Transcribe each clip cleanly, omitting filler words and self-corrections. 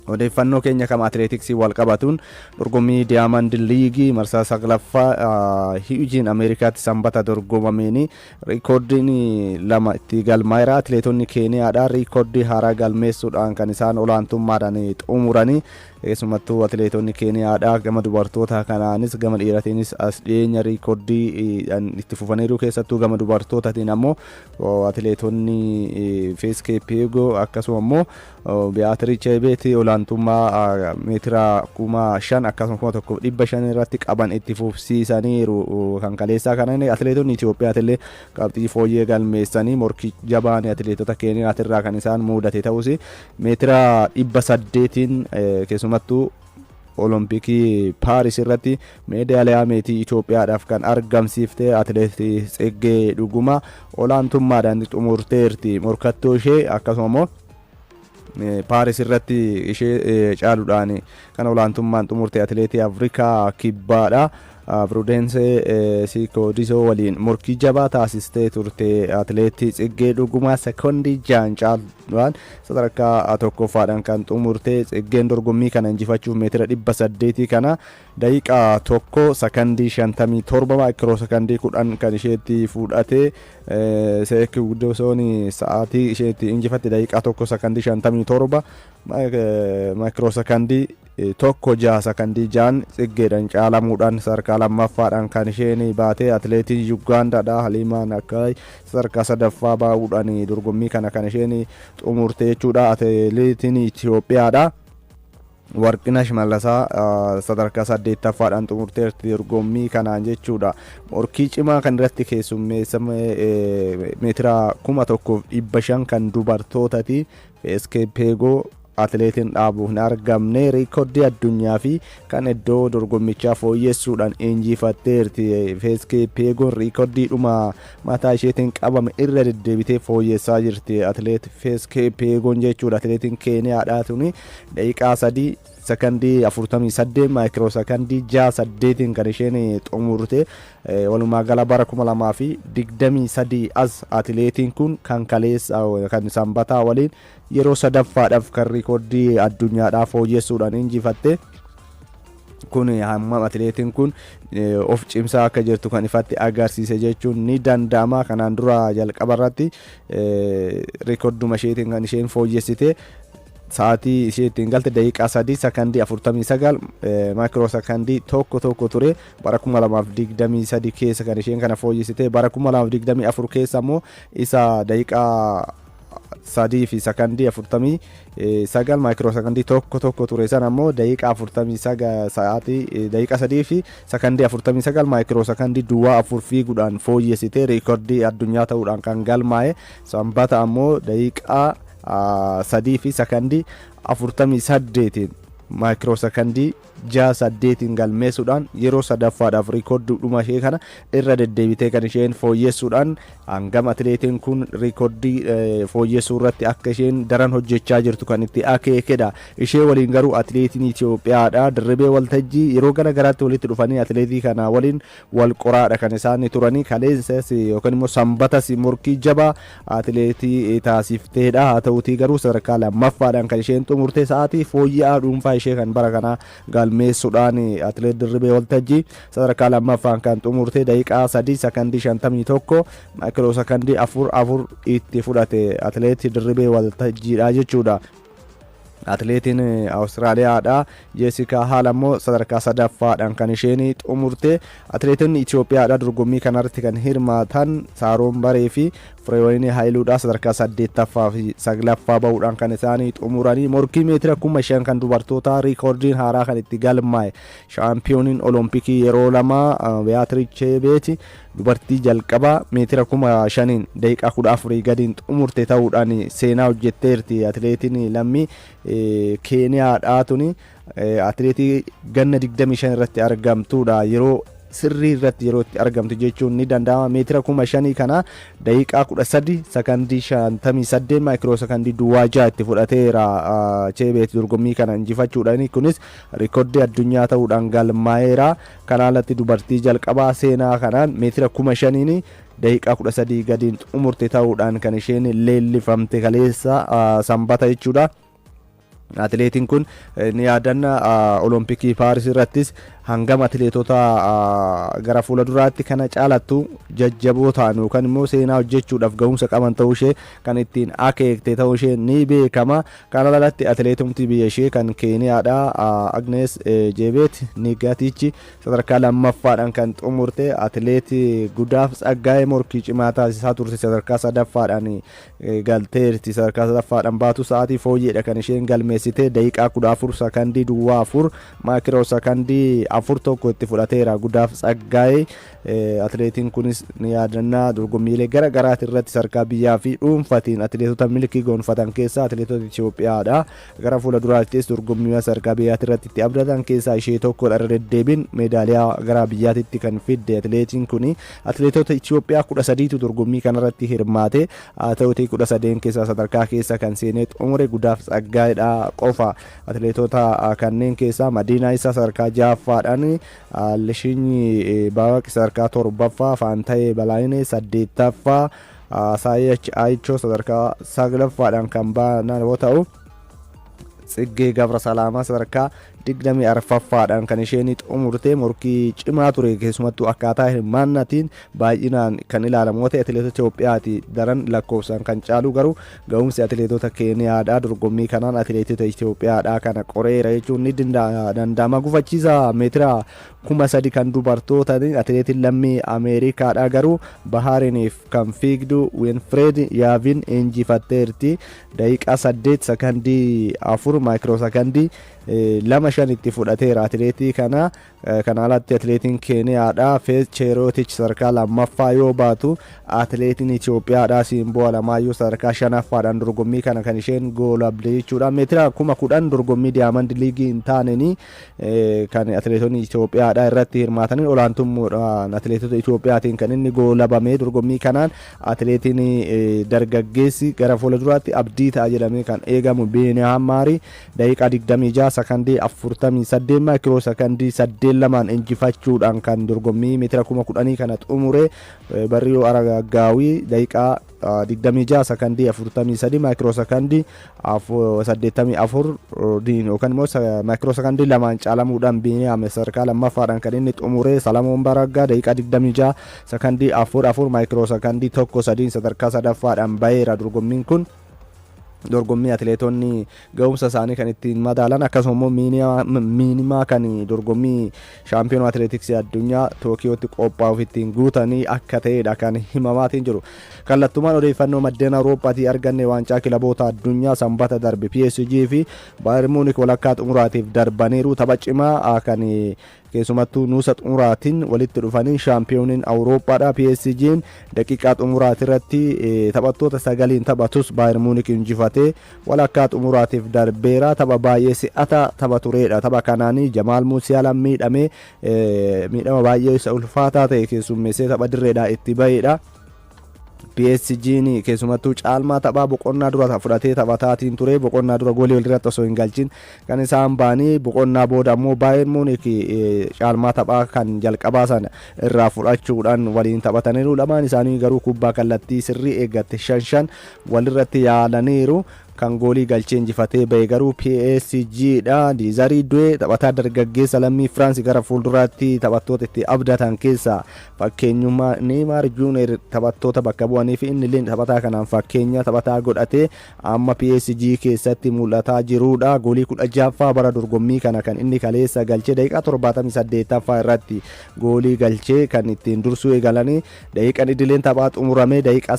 Odeeffannoo keenya kama atileetiksii wal qabatuun, dorgommii Diamond League marsaa 9ffaa Hiujiin Ameerikaatti Sanbata dorgomameen riikoordiin lama itti galmaa'eera. Atileetonni Keeniyaadha riikoordii haaraa galmeessuudhaan kan isaan olaantummaadhaan xumuranii. Keessumattuu atileetonni Keeniyaadha gama dubartoota kanaanis gama dhiiratiinis as dhiyeenya riikoordii itti fufaniiru. Keessattuu gama dubartootaatiin ammoo atileetonni Fees Keepeegoo akkasuma immoo Biyaatirii Cheebeeti olaantummaa meetira 5000 akkasuma 1500 irratti qaban itti fufsiisaniiru. Kan kaleessaa kanan atileetonni Itiyoophiyaatillee qabxii fooyyee galmeessanii morkii jabaan atileetota Keeniyaatirraa kan isaan muudate ta'us, meetira 800n keessumattuu Olompikii Paaris irratti meedaaliyaa meetii Itoophiyaadhaaf kan argamsiifte atileet Tsiggee Dhuguma olaantummaadhaan xumurteerti. Morkattoo ishee akkasuma immoo Paaris irratti ishee caaluudhaan kan olaantummaan xumurte atileetii Afrikaa Kibbaadha. Prudence Siikoodisoo waliin morkii jabaa taasistee turte. Atileetii Tsiggee Dhugumaa sekoondii 6n caaluudhaan sadarkaa tokkoffaadhaan kan xumurte. Tsiggeen dorgommii kana injifachuuf meetira 800 kana daqiiqaa 1 sakandii 57 maayikiroo sakandii 10 kan isheetti fudhate. Seekuudisoon sa'aatii isheetti injifatte daqiiqaa 1 sakandii 57 maayikiroo sakandii 1, 6 sakandii 6n Tsiggeedhaan caalamuudhaan sadarkaa lammaffaadhaan kan isheen baate. Atileetiin Yugaandaadha Haliimaa Nakkaay sadarkaa sadaffaa baa'uudhaan dorgommii kana kan isheen xumurte jechuudha. Atileetiin Itoophiyaadha Warqinash Mallasaa sadarkaa saddeettaffaadhaan xumurteerti dorgommii kanaan jechuudha. Morkii cimaa kan irratti keessummeessame meetira 1500 kan dubartootati. Fees Keepeegoo atileetiin dhaabu hin argamne riikoordii addunyaa fi kan iddoo dorgommichaa fooyyessuudhaan injifatteerti. Fees Keepeegoon riikoordii dhuma mataa isheetiin qabame irra deddeebitee fooyyessaa jirti. Atileet Fees Keepeegoon jechuudha, atileetiin Keeniyaadhaa tuni daqiiqaa 3 sakandii 48 maayikiroo sakandii 6 8n kan isheen xumurte. Walumaa gala bara 2023 as atileetiin kun kan kaleessa kan Sanbataa waliin yeroo sadaffaadhaaf kan riikoordii addunyaadhaa fooyyessuudhaan injifatte. Kun hammam atileetiin kun of cimsaa akka jirtu kan ifatti agarsiise jechuun ni danda'ama. Kanaan dura jalqaba irratti riikoorduma isheetiin kan isheen fooyyessite, sa'aatii ishee ittiin galte daqiiqaa 3 sakandii 49 maayikiroo sakandii 1, 1 ture bara 2023 keessa kan isheen kana fooyyessite. Bara 2024 keessa immoo isa daqiiqaa 3 fi sakandii 49 maayikiroo sakandii 1, 1 ture sana immoo daqiiqaa 49 sa'aatii daqiiqaa 3 fi sakandii 49 maayikiroo sakandii 04 fiiguudhaan fooyyessite, riikordii addunyaa ta'uudhaan kan galmaa'e. Sanbata ammoo daqiiqaa 3 fi sakandii 48 maayikiroo sakandii 6, 8n galmeessuudhaan yeroo sadaffaadhaaf riikoordii ishee kana irra deddeebitee kan isheen fooyyessuudhaan hangam atileetiin kun riikoordii fooyyessuu irratti akka isheen daran hojjechaa jirtu kan itti akeekedha. Ishee waliin garuu atileetiin Itoophiyaadha Dirribee Waltajjii yeroo gara garaatti walitti dhufanii atileetii kana waliin wal qoraadha kan isaan turanii. Kaleessas yookaan immoo Sanbatas morkii jabaa atileetii taasifteedha. Haa ta'utii garuu sadarkaa lammaffaadhaan kan isheen xumurte, sa'aatii fooyya'aa dhuunfaa ishee kan bara kanaa galmeessuudhaan atileet Dirribee Waltajjii sadarkaa lammaffaan kan xumurte, daqiiqaa 3 sakandii 51 maayikiroo sakandii 4, 4 itti fudhate atileet Dirribee Waltajjiidha jechuudha. Atileetiin Awustiraaliyaadha Jeesikaa Haal ammoo sadarkaa sadaffaadhaan kan isheen xumurte. Atileetonni Itoophiyaadha dorgommii kanarratti kan hirmaatan Saaroon Baree fi Fireewayinii Haayiluudha sadarkaa saddeettaffaa fi saglaffaa bahuudhaan kan isaanii xumuranii. Morkii meetira 5000 kan dubartootaa riikoordiin haaraa kan itti galmaa'e, shaampiyooniin Olompikii yeroo lama Beyaatiriich Cheebeeti dubartii jalqabaa meetira 5000n daqiiqaa 14 gadiin xumurte ta'uudhaan seenaa hojjetteerti. Atileetiin lammii Keeniyaadhaa tuni atileetii ganna 25 irratti argamtuudha. Yeroo sirrii irratti yeroo itti argamtu jechuun ni danda'ama. Meetira 5000 kana daqiiqaa 13 sakandii 58 maayikiroo sakandii 06 itti fudhateera Cheebeet dorgommii kana injifachuudhaan. Kunis rikoordii addunyaa ta'uudhaan galmaa'eera. Kana alatti dubartii jalqabaa seenaa kanaan meetira 5000n daqiiqaa 13 gadiin xumurte ta'uudhaan kan isheen leellifamte kaleessa Sanbata jechuudha. Atileetiin kun ni yaadanna, Olompikii Paaris irrattis hangam atileetota gara fuula duraatti kana caalattu jajjaboo ta'an yookaan immoo seenaa hojjechuudhaaf gahumsa qaban ta'uu ishee kan ittiin akeekte ta'uu ishee ni beekama. Kana alatti atileetumti biyya ishee kan Keeniyaadha, Agnes Jebeet Nigatichi, sadarkaa lammaffaadhaan kan xumurte. Atileetii Gudaaf Tsaggaa'ee morkii cimaa taasisaa turte, sadarkaa sadaffaadhaan galteerti. Sadarkaa sadaffaadhaan baatu sa'aatii fooyyeedha kan isheen galmeessite, daqiiqaa 14 sakandii 04 maayikiroo sakandii 41 itti fudhateera Gudaaf Tsaggaa'ee. Atileetiin kunis ni yaadannaa, dorgommiilee gara garaati irratti sadarkaa biyyaa fi dhuunfatiin atileetota milkii gonfatan keessaa atileetota Itoophiyaadha. Gara fuula duraattis dorgommiiwwan sadarkaa biyyaatti irratti itti abdatan keessaa ishee tokkodha. Irra deddeebiin meedaaliyaa gara biyyaatitti kan fidde atileetiin kuni. Atileetota Itoophiyaa 13tu dorgommii kanarratti hirmaate. Haa ta'utii 13 keessaa sadarkaa keessa kan seenee xumure Gudaaf Tsaggaayedha qofa. Atileetota kanneen keessaa Madiinaa Isaa sadarkaa ja'affaadhaan, Lishinyi Baawaq sadarkaa torbaffaa, Faantayee Balaayinee saddeettaffaa, Saayyach Ayichoo sadarkaa saglaffaadhaan kan ba'an yoo ta'u, Tsiggee Gabra Salaamaa sadarkaa 24ffaadhaan kan isheen xumurte. Morkii cimaa ture, keessumattuu akkaataa hirmaannaatiin baay'inaan kan ilaalamu yoo ta'e atileetota Itoophiyaati daran lakkoofsaan kan caalu, garuu ga'umsi atileetota Keeniyaadha dorgommii kanaan atileetota Itoophiyaadha kana qoreera jechuun ni danda'ama. Gufachiisa meetira 3000 kan dubartootaatiin atileetiin lammii Ameerikaadha garuu Bahaariniif kan fiigdu Winfred Yaavin injifatteerti. Daqiiqaa 8 sakandii 4 maayikiroo sakandii 25 itti fudhateera atileetii kana. Kana alatti atileetiin Keeniyaadha Feez Cheerotich sadarkaa lammaffaa yoo baatu, atileetiin Itoophiyaadha Simboo Alamaayyoo sadarkaa shanaffaadhaan dorgommii kana kan isheen goolabde jechuudha. Meetira 10,000 dorgommii Diyaamandi Liigii hin taaneenii kan atileetonni Itoophiyaadha irratti hirmaataniin olaantummaadhaan atileetota Itoophiyaatiin kan inni goolabame. Dorgommii kanaan atileetiin dargaggeessi gara fuula duraatti abdii ta'a jedhamee kan eegamu Biiniyaam Maarii daqiiqaa 26 sakandii 48 maayikiroo sakandii 82 injifachuudhaan kan dorgommii meetira 10,000 kana xumure. Barriyyoo Aragaawii daqiiqaa 26 sakandii 43 maayikiroo sakandii 84 yookaan immoo maayikiroo sakandii lamaan caalamuudhaan Biiniyaam sadarkaa lammaffaadhaan kan inni xumure. Salamoon Baraggaa daqiiqaa 26 sakandii 44 maayikiroo sakandii 13 sadarkaa sadaffaadhaan baheera. Dorgommiin kun dorgommii atileetonni ga'umsa isaanii kan ittiin madaalan, akkasuma immoo miinimaa kan dorgommii shaampiyoonaa atileetiksii addunyaa Tookiyootti qophaa'uuf ittiin guutanii akka ta'edha kan himamaatiin jiru. Kallattumaan odeeffannoo maddeen Awurooppaatii arganne, waancaa kilaboota addunyaa Sanbata darbe PSG fi Bayern Munich walakkaa xumuraatiif darbaniiru. Tapha cimaa kan keessumattuu nuusa xumuraatiin walitti dhufanii shaampiyooniin Awurooppaadha. PSG'n daqiiqaa xumuraati irratti taphattoota sagaliin taphatus Bayern Munich injifatee walakkaa xumuraatiif darbeera. Tapha baay'ee si'ata tapha turedha. Tapha kanaanii Jamaal Musiyaalaan miidhamee, miidhama baay'ee isa ulfaataa ta'e keessummeessee tapha dirreedhaa itti bahedha. PSG'n keessumattuu caalmaa taphaa boqonnaa dura fudhatee taphataatiin ture. Boqonnaa dura goolii walirratti osoo hin galchin kan isaan ba'anii, boqonnaa booda ammoo Bayern Munich caalmaa taphaa kan jalqabaa sana irraa fudhachuudhaan waliin taphataniiru. Lamaan isaanii garuu kubbaa kallattii sirrii eeggatte shan shan walirratti yaalaniiru. Kan goolii galchee injifatee ba'e garuu PSG dha. Diizarii Du'ee taphataa dargaggeessa lammii Firaansi gara fuulduraatti taphattoota itti abdatan keessaa fakkeenyummaa Neeymaar Juuniyer taphattoota bakka bu'anii fi inni illee taphataa kanaan fakkeenya taphataa godhatee amma PSG keessatti mul'ataa jirudha. Goolii 16ffaa bara dorgommii kana kan inni kaleessa galchee, daqiiqaa 78ffaa irratti goolii galchee kan ittiin dursuu eegalanii, daqiiqaan idileen taphaa xumuramee daqiiqaa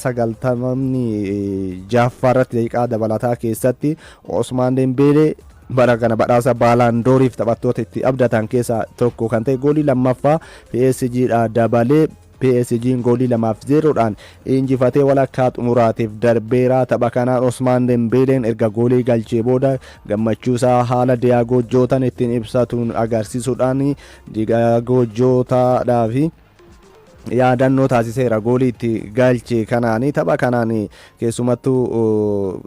96ffaa irratti daqiiqaa dabalataa keessatti Osmaan Dembeelee bara kana badhaasa Baalaandooriif taphattoota itti abdatan keessaa tokko kan ta'e goolii lammaffaa PSG dha dabalee, PSG'n goolii 2-0dhaan injifatee walakkaa xumuraatiif darbeera. Tapha kanaan Osmaan Dembeeleen erga goolii galchee booda gammachuusaa haala Diyaagoo Jootan ittiin ibsatuun agarsiisuudhaan Diyaagoo Jootaadhaa fi yaadannoo taasiseera goolii itti galche kanaanii. Tapha kanaan keessumattuu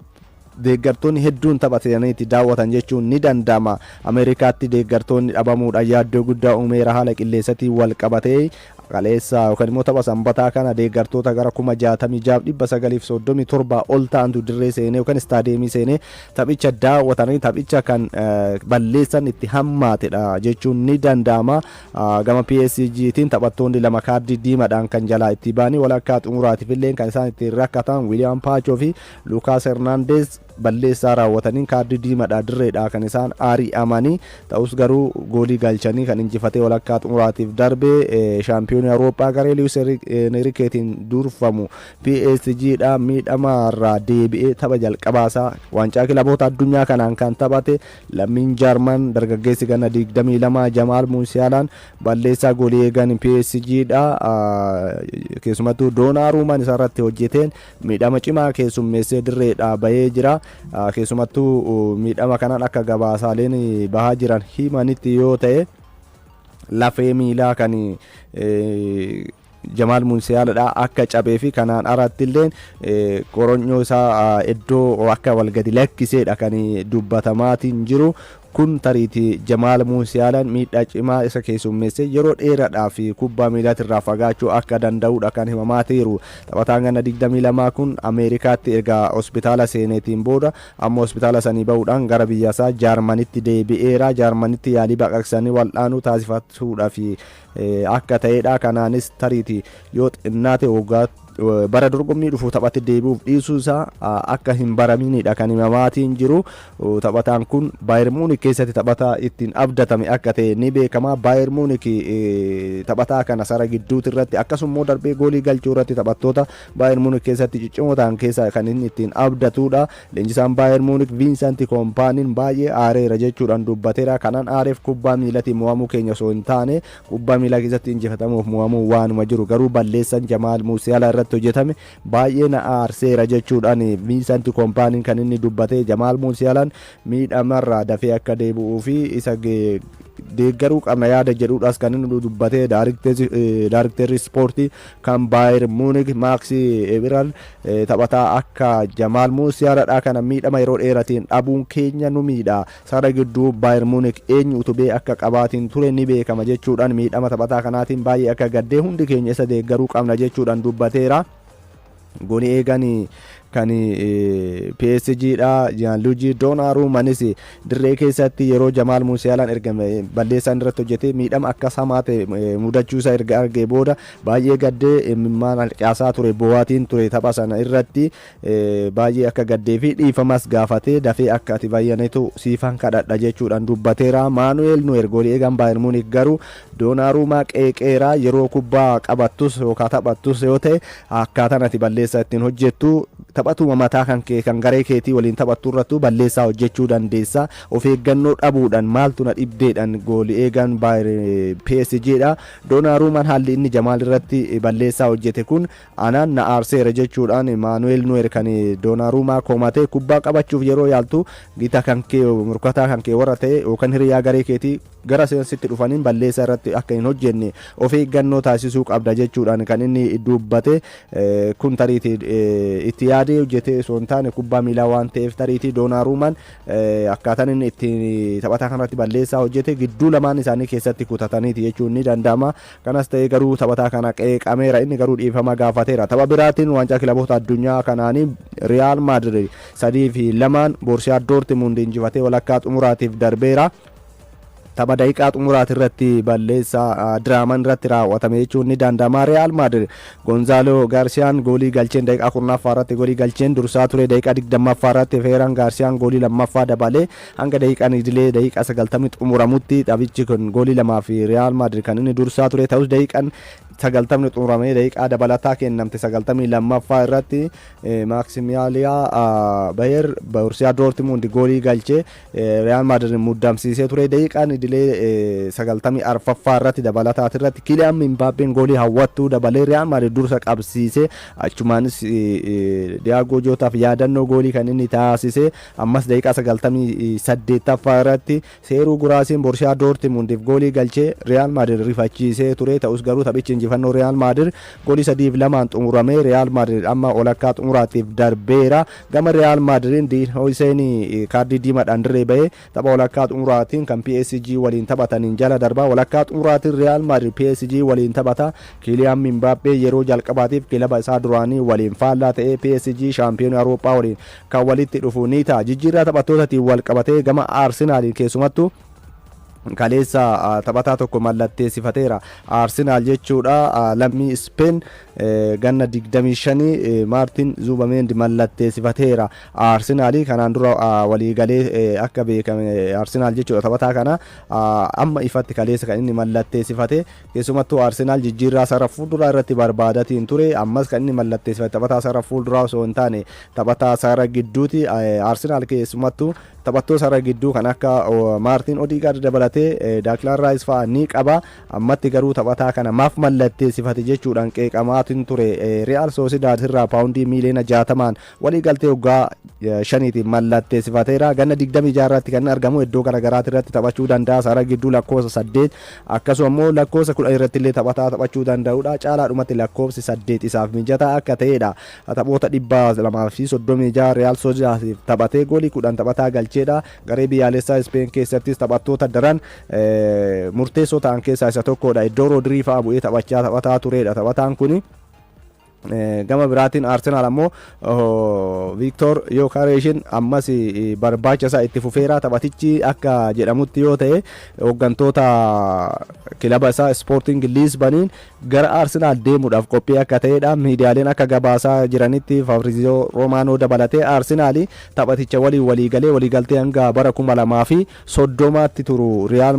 deeggartoonni hedduun taphatanii itti daawwatan jechuun ni danda'ama. Ameerikaatti deeggartoonni dhabamuudhaan yaaddoo guddaa uumeera, haala qilleensaatiin wal qabatee. Kaleessa yookaan immoo tapha Sanbataa kana deeggartoota gara 66,937 ol ta'antu dirree seenee yookaan istaadiyeemii seenee taphicha daawwatanii taphicha kan balleessan itti hammaatedha jechuun ni danda'ama. Gama PSGtiin taphattoonni lama kaardii diimaadhaan kan jalaa itti ba'anii walakkaa xumuraatiif illee kan isaan ittiin rakkatan Wiiliyaam Paachoo fi Lukaas Hernaandeez balleessaa raawwataniin kaardii diimaadhaa dirreedhaa kan isaan ari'amanii. Ta'us garuu goolii galchanii kan injifatee walakkaa xumuraatiif darbe shaampiyoonii Awurooppaa garee Luwis Enriikeetiin durfamu PSG dha. Miidhamaarraa deebi'ee tapha jalqabaasaa waancaa kilaboota addunyaa kanaan kan taphate lammiin Jaarman dargaggeessi ganna 22 Jamaal Muusiyaalaan balleessaa goolii eegan PSG dha. Keessumattuu Doonaaruumaan isarratti hojjeteen miidhama cimaa keessummeessee dirreedhaa bahee jira. Keessumattuu miidhama kanaan akka gabaasaaleen bahaa jiran himanitti yoo ta'e, lafee miilaa kan Jamaal Muusiyaaladha akka cabee fi kanaan alatti illee qoronyoo isaa iddoo akka wal gadi lakkiseedha kan dubbatamaatiin jiru. Kun tariitii Jamaal Muusiyaalaan miidhaa cimaa isa keessummeessee yeroo dheeraadhaaf kubbaa miilaatirraa fagaachuu akka danda'udha kan himamaatiiru. Taphataan ganna 22 kun Ameerikaatti erga hospitaala seeneetiin booda amma hospitaala sanii bahuudhaan gara biyyasaa Jaarmanitti deebi'eera. Jaarmanitti yaalii baqaqsanii wal'aanuu taasifatuudhaaf akka ta'edha. Kanaanis tariitii yoo xinnaate waggaa bara dorgommii dhufu taphatti deebi'uuf dhiisuu isaa akka hin baraminidha kan himamaatiin jiru. Taphataan kun Baayern Muunik keessatti taphataa ittiin abdatame akka ta'e ni beekama. Baayern Muunik taphataa kana sara gidduuti irratti, akkasuma darbee goolii galchuu irratti taphattoota Baayern Muunik keessatti ciccimoo ta'an keessaa kan inni ittiin abdatudha. Leenjisaan Baayern Muunik Viinsant Koompaaniin baay'ee aareera jechuudhaan dubbateera. Kanaan aareef kubbaa miilatiin mo'amuu keenya osoo hin taane, kubbaa miilaa keessatti injifatamuuf mo'amuu waanuma jiru, garuu balleessan Jamaal Muusiyaalaa irratti hojjetame baay'ee na aarseera jechuudhaan Viinsant Koompaaniin kan inni dubbate. Jamaal Muusiyaalaan miidhamarraa dafee akka deebi'uu fi isa deeggaruu qabna yaada jedhuudhaas kan inni dubbate. Daarikteerri ispoortii kan Baayern Muunik Maaksi Ebiral taphataa akka Jamaal Muusiyaalaadhaa kana miidhama yeroo dheeratiin dhabuun keenya nu miidha. Sara gidduu Baayern Muunik eenyu utubee akka qabaatiin ture ni beekama jechuudhaan miidhama taphataa kanaatiin baay'ee akka gaddee, hundi keenya isa deeggaruu qabna jechuudhaan dubbateera. Goolii eegan kan PSG dha Gianluigi Donnarummanis dirree keessatti yeroo Jamaal Musiyaalaan erga balleessaan irratti hojjetee miidhama akkas hamaa ta'e mudachuu isaa erga argee booda baay'ee gaddee imimmaan harcaasaa ture, bo'aatiin ture. Tapha sana irratti baay'ee akka gaddee fi dhiifamas gaafatee, dafee akka ati bayyanetu siifan kadhadha jechuudhaan dubbateera. Maanu'eel Nuwer, goolii eegan Baayern Muunik, garuu Donnarummaa qeeqeera. Yeroo kubbaa qabattus yookaan taphattus yoo ta'e, akkaataan ati balleessaa ittiin hojjettu, taphatuma mataa kan kee kan garee keetii waliin taphattu irrattuu balleessaa hojjechuu dandeessa. Of eeggannoo dhabuudhaan maaltu na dhibdeedhaan goolii eegan PSG dha. Donnarummaan haalli inni Jamaal irratti balleessaa hojjete kun anaan na aarseera jechuudhaan Maanu'eel Nuwer kan Donnarummaa komate. Kubbaa qabachuuf yeroo yaaltu gita kan kee, morkataa kan kee warra ta'e yookaan hiriyaa garee keetii gara seensitti dhufaniin balleessaa irratti akka hin hojjenne of eeggannoo taasisuu qabda jechuudhaan kan inni dubbate. Kun tariitii itti yaadee hojjete osoo hin taane kubbaa miilaa waan ta'eef, tariitii Donnarummaan akkaataan inni ittiin taphataa kanarratti balleessaa hojjete gidduu lamaan isaanii keessatti kutataniiti jechuun ni danda'ama. Kanas ta'ee garuu taphataa kana qeeqameera, inni garuu dhiifama gaafateera. Tapha biraatiin waancaa kilaboota addunyaa kanaanii Riyaal Maadrid 3-2 Boorsiyaa Doortimund injifatee walakkaa xumuraatiif darbeera. Tapha daqiiqaa xumuraati irratti balleessaa diraaman irratti raawwatame jechuun ni danda'ama. Real Madrid Gonzaalo Gaarsiyaan goolii galcheen daqiiqaa 10ffaa irratti goolii galcheen dursaa ture. Daqiiqaa 20ffaa irratti Feeran Gaarsiyaan goolii lammaffaa dabalee hanga daqiiqaan idilee daqiiqaa 90 xumuramutti taphichi kun goolii lamaa fi Real Madrid kan inni dursaa ture. Ta'us daqiiqaan 90 xumuramee daqiiqaa dabalataa kennamte 92ffaa irratti Maaksimiyaaliyaa Bayer Borussiyaa Dortmund goolii galchee Real Madrid muddamsiisee ture. Daqiiqaan idilee 94ffaa irratti dabalataati irratti Kiliyaan Mbappeen goolii hawwattuu dabalee Real Madrid dursa qabsiisee, achumaanis Diyaagoo Jootaaf yaadannoo goolii kan inni taasise. Ammas daqiiqaa 98ffaa irratti Seeruu Guraasiin Borussiyaa Dortmundiif goolii galchee Real Madrid rifachiisee ture. Ta'us garuu taphichi injifannoo Injifannoo Riyaal Maadrid goolii 3-2 xumurame. Riyaal Maadrid amma walakkaa xumuraatiif darbeera. Gama Riyaal Maadriin Diin Hoyseen kaardii diimaadhaan dirree bahee tapha walakkaa xumuraatiin kan PSG waliin taphataniin jala darbaa. Walakkaa xumuraatiin Riyaal Maadrid PSG waliin taphata. Kiiliyaan Mbaappee yeroo jalqabaatiif kilaba isaa duraanii waliin faallaa ta'ee PSG shaampiyoonii Awurooppaa waliin kan walitti dhufu ni ta'a. Jijjiirraa taphattootaatiin wal qabatee gama Arsenaaliin keessumattuu kaleessa taphataa tokko mallatteessifateera. Arsenaal jechuudha, lammii Speen ganna 25 Maartin Zuubameendi mallatteessifateera. Arsenaalii kanaan dura waliigalee akka beekame Arsenaal jechuudha taphataa kana amma ifatti kaleessa kan inni mallatteessifate. Keessumattuu Arsenaal jijjiirraa sarara fuulduraa irratti barbaadatiin ture. Ammas kan inni mallatteessifate taphataa sarara fuulduraa osoo hin taane taphataa sarara gidduuti. Arsenaal keessumattuu taphattoota sarara gidduu kan akka Maartin Odigaard dabalatee Daaklaan Raayis fa'aa ni qaba. Ammatti garuu taphataa kana maaf mallatteessifate jechuudhaan qeeqamaatiin ture. Riyaal Soosidaad irraa paawundii miiliyoona 60n waliigaltee waggaa 5tiin mallatteessifateera. Ganna 26 irratti kan argamu, iddoo garaagaraati irratti taphachuu danda'a. Sarara gidduu lakkoofsa 8, akkasuma immoo lakkoofsa 10 irratti illee taphataa taphachuu danda'udha. Caalaadhumatti lakkoofsi 8 isaaf mijataa akka ta'edha. Taphoota 236 Riyaal Soosidaadiif taphatee goolii 10 taphataa galcheedha. Garee biyyaalessaa Ispeen keessattis taphattoota daran murteessoo ta'an keessaa isa tokkodha. Iddoo Roodirii fa'aa bu'ee taphachaa taphataa turedha taphataan kuni. Gama biraatiin Arsenaal ammoo Viiktoor Yookareeshin ammas barbaacha isaa itti fufeera. Taphatichi akka jedhamutti yoo ta'e hooggantoota kilaba isaa Ispoorting Liisbaniin gara Arsenaal deemuudhaaf qophii akka ta'edha. Miidiyaaleen akka gabaasaa jiranitti, Fabrizio Romaanoo dabalatee, Arsenaal taphaticha waliin waliigalee waliigaltee hanga bara 2030tti turu Riyaal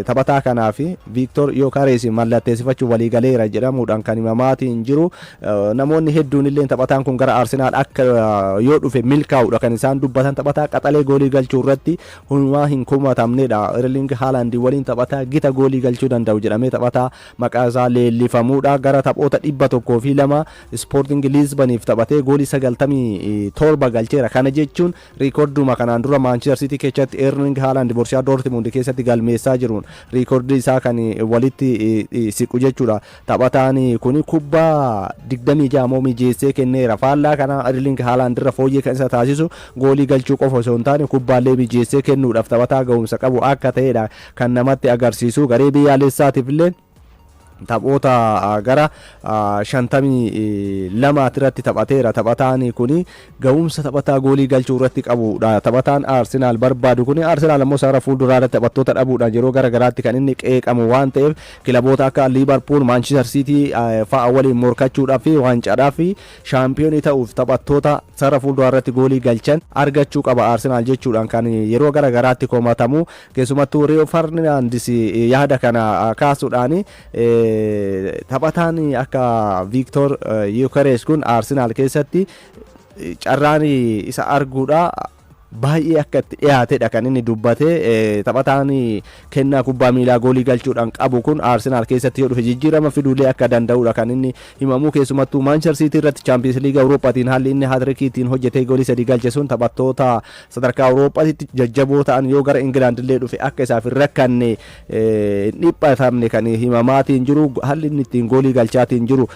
taphataa kanaa fi Viiktoor Yookarees mallatteessifachuuf waliigaleera jedhamuudhaan kan himamaatiin jiru. Namoonni hedduun illee taphataan kun gara Arsenaal akka yoo dhufe milkaa'udha kan isaan dubbatan. Taphataa qaxalee goolii galchuu irratti humaa hin kumatamnedha. Erling Haaland waliin taphataa gita goolii galchuu danda'u jedhamee taphataa maqaa isaa leellifamuudha. Gara taphoota 102 Ispoorting Liizbaniif taphatee goolii 97 galcheera. Kana jechuun riikorduma kanaan dura Maanchister Siitii keessatti Erling Haaland Borshiyaa Doortmund keessatti galmeessaa jiruun riikordii isaa kan walitti siqu jechuudha. Taphataan kun kubbaa 26 moo mijeessee kenneera. Faallaa kana Erling Haaland irra fooyyee kan isa taasisu goolii galchuu qofa osoo hin taane kubbaallee mijeessee kennuudhaaf taphataa ga'umsa qabu akka ta'edha kan namatti agarsiisu. Garee biyyaalessaatiif illee taphoota gara 52 irratti taphateera. Taphataan kun ga'umsa taphataa goolii galchuu irratti qabudha. Taphataan Arsenaal barbaadu kun, Arsenaal ammoo sarara fuulduraa irratti taphattoota dhabuudhaan yeroo gara garaatti kan inni qeeqamu waan ta'eef, kilaboota akka Liibarpuul, Maanchister Siitii fa'a waliin morkachuudhaaf fi waancaadhaaf fi shaampiyoonii ta'uuf taphattoota sarara fuulduraa irratti goolii galchan argachuu qaba Arsenaal jechuudhaan kan yeroo gara garaatti komatamu. Keessumattuu Riyoo Farnaandis yaada kana kaasuudhaan taphataan akka Viiktoor Yukerees kun Arsenaal keessatti carraan isa arguudha baay'ee akka itti dhiyaatedha kan inni dubbate. Taphataan kennaa kubbaa miilaa goolii galchuudhaan qabu kun Arsenaal keessatti yoo dhufe jijjiirama fiduulee akka danda'udha kan inni himamu. Keessumattuu Maanchister Siitii irratti Chaampiyoons Liiga Awurooppaatiin haalli inni haatirikiitiin hojjetee goolii 3 galche sun taphattoota sadarkaa Awurooppaatti jajjaboo ta'an yoo gara Ingilaand illee dhufe akka isaaf hin rakkanne, hin dhiphatamne kan himamaatiin jiru. Haalli inni ittiin goolii galchaatiin jiru,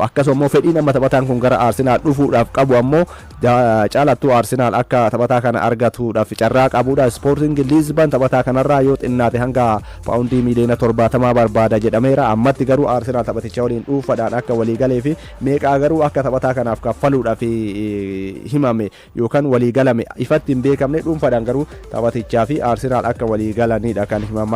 akkasuma immoo fedhiin amma taphataan kun gara Arsenaal dhufuudhaaf qabu ammoo caalattuu Arsenaal akka taphataa kana argatuudhaaf carraa qabudha. Sporting Lisbon taphataa kanarraa yoo xinnaate hanga paawundii miiliyoona 70 barbaada jedhameera. Ammatti garuu Arsenaal taphaticha waliin dhuunfaadhaan akka waliigalee fi meeqaa garuu akka taphataa kanaaf kaffaluudhaaf himame yookaan waliigalame ifatti hin beekamne. Dhuunfaadhaan garuu taphatichaa fi Arsenaal akka waliigalanidha kan himamaa.